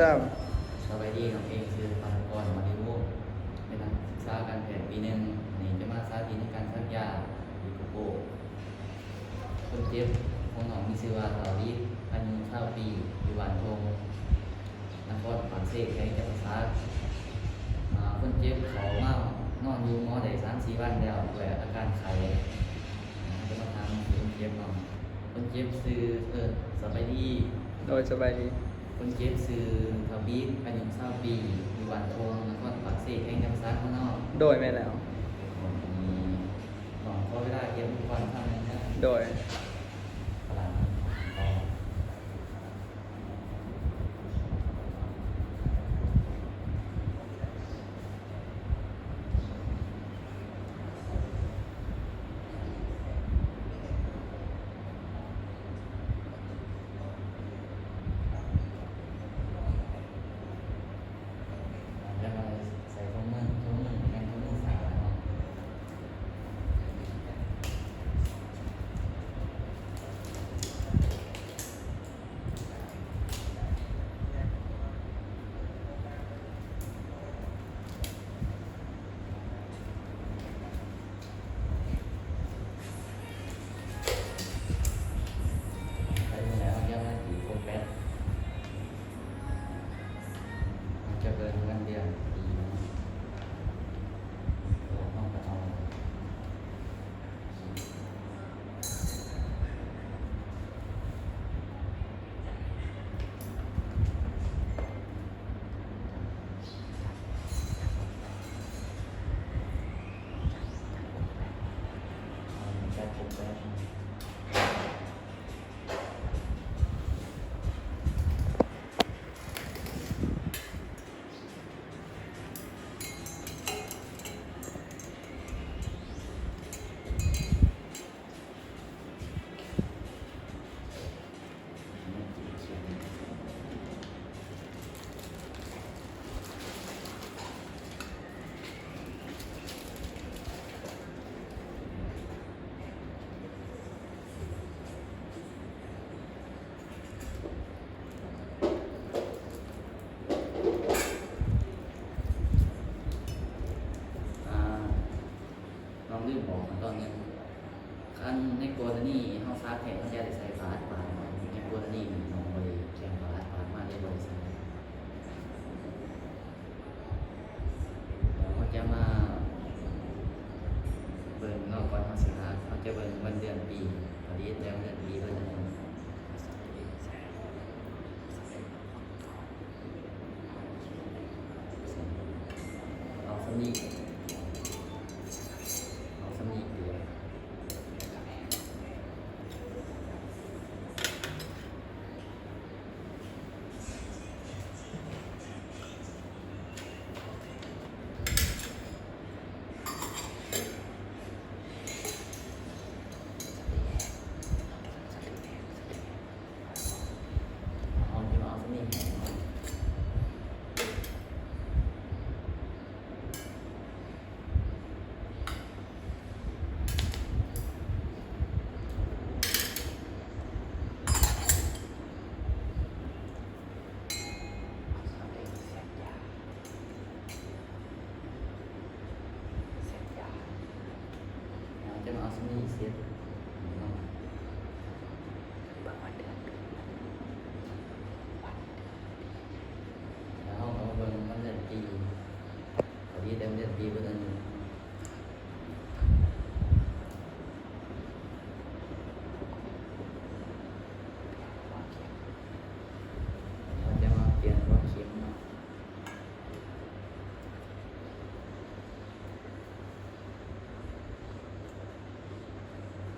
ສາມ ສະບາຍດີ, ນ້ອງເອງຊື່ ປານະກອນ ມະລິວົງ ເປັນນັກສຶກສາການແພດປີໜຶ່ງ ນີ້ຈະມາສາທິດໃນການສັກຢາຢູ່ກະໂປ. ຄົນເຈັບຂອງນ້ອງມີຊື່ວ່າ ທ້າວ ວິດ ອາຍຸ ຊາວ ປີ ຢູ່ບ້ານທົ່ງ ນະຄອນປາກເຊ ແຂວງຈຳປາສັກ. ອາ ຄົນເຈັບເຂົ້າມານອນຢູ່ໝໍໄດ້ສາມສີ່ວັນແລ້ວ ດ້ວຍອາການໄຂ້. ເຮົາຈະມາຖາມຄົນເຈັບເນາະ. ຄົນເຈັບຊື່ ເອີ ສະບາຍດີ. ໂດຍ ສະບາຍດີ. ຄົນເຈັບຊື່ ທ້າວ ບິດ ອາຍຸ ຊາວ ປີ ຢູ່ບ້ານທົ່ງ ນະຄອນປາກເຊ ແຂວງຈຳປາສັກເນາະ. ໂດຍ ແມ່ນແລ້ວ. ນ້ອງຂໍເວລາເກັບອຸປະກອນຄຳໜຶ່ງເດີ. ໂດຍ. ຈະເບິ່ງເງິນເດືອນປີໜຶ່ງ ເຮົາກະເອົາ. ອາ ນ້ອງລືມບອກຂັ້ນຕອນໜຶ່ງ. ຄັນໃນກໍລະນີເຮົາສັກແທ້ ເຮົາຈະໄດ້ໃສ່ຜ້າອັດປາກ. ໃນກໍລະນີນ້ອງບໍ່ໄດ້ແຈ້ງຜ້າອັດປາກມາ ເລີຍບໍ່ໄດ້ໃສ່. ເຮົາຈະມາເບິ່ງເນາະ ກ່ອນເຮົາຊິສັກ ເຮົາຈະເບິ່ງວັນເດືອນປີ ຜະລິດແຕ່ວັນເດືອນປີເພິ່ນ. ເອົາສ່ຳນີ້ ເອົາສ່ຳນີ້ເຫຼືອ. ເຮົາຈະມາເອົາສ່ຳນີ້ເສັດເນາະ. ແລ້ວເຮົາກະມາເບິ່ງວັນເດືອນປີ ພໍດີເດືອນປີເພິ່ນ. ເຮົາຈະມາປ່ຽນຫົວເຂັມເນາະ. ເ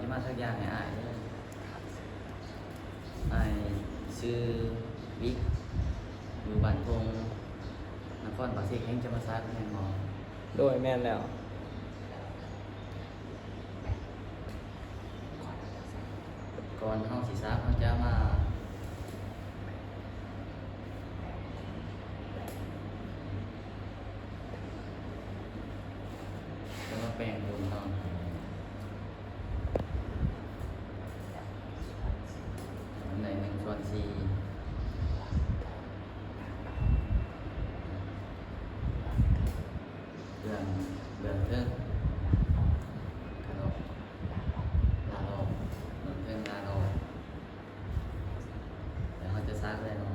ຈະມາສັກຢາໃຫ້ອ້າຍເດີ. ອ້າຍຊື່ວິກ ຢູ່ບ້ານທົ່ງ ນະຄອນປາກເຊ ແຂວງຈຳປາສັກ ແມ່ນບໍ່? ໂດຍ ແມ່ນແລ້ວ. ກ່ອນເຮົາຊິສັກ ເຮົາຈະມາ ຈະມາແປງໂດນເນາະ ໃນໜຶ່ງສ່ວນສີ່ ເບື້ອງ ເບື້ອງເທິງ ກະລອກ ລະລອກ ເບື້ອງເທິງລະລອກ. ແລ້ວເຮົາຈະສັກແລ້ວເນາະ.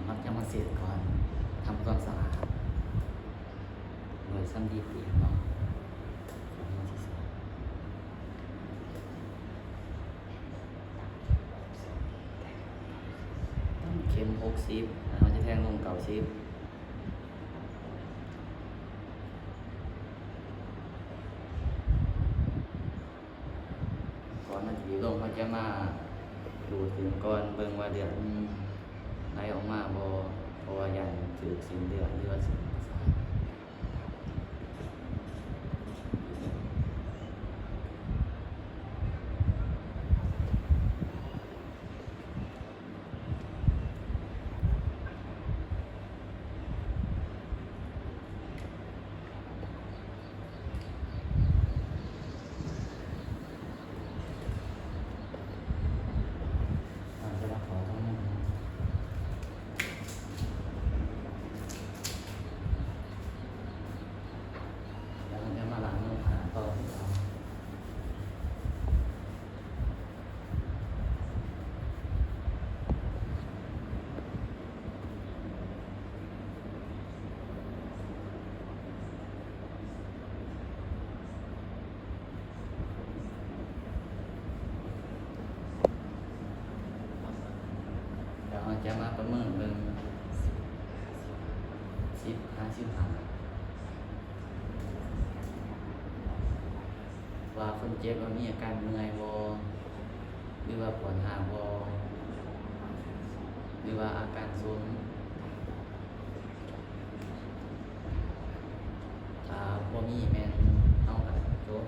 ເຮົາຈະມາເຊັດກ່ອນ ທຳຄວາມສະອາດ ໂດຍສຳລີປຽກເນາະ. ເຂັມຫົກສິບ ເຮົາຈະແທງລົງເກົ້າສິບ. ກ່ອນມັນຊິລົງ ເຮົາຈະມາດູດຂຶ້ນກ່ອນ ເບິ່ງວ່າເລືອດມັນໄຫຼອອກມາບໍ່ ເພາະວ່າຢ້ານຖືກເສັ້ນເລືອດ ຫຼືວ່າເສັ້ນປະສາດ. ແລ້ວເຮົາຈະມາປະເມີນເບິ່ງ ສິບຫາສິບຫ້າ ວ່າຄົນເຈັບວ່າມີອາການເມື່ອຍບໍ່ ຫຼືວ່າປວດຮ້າວບໍ່ ຫຼືວ່າອາການຊົນ. ຖ້າບໍ່ມີແມ່ນເຮົາກະຈົບ.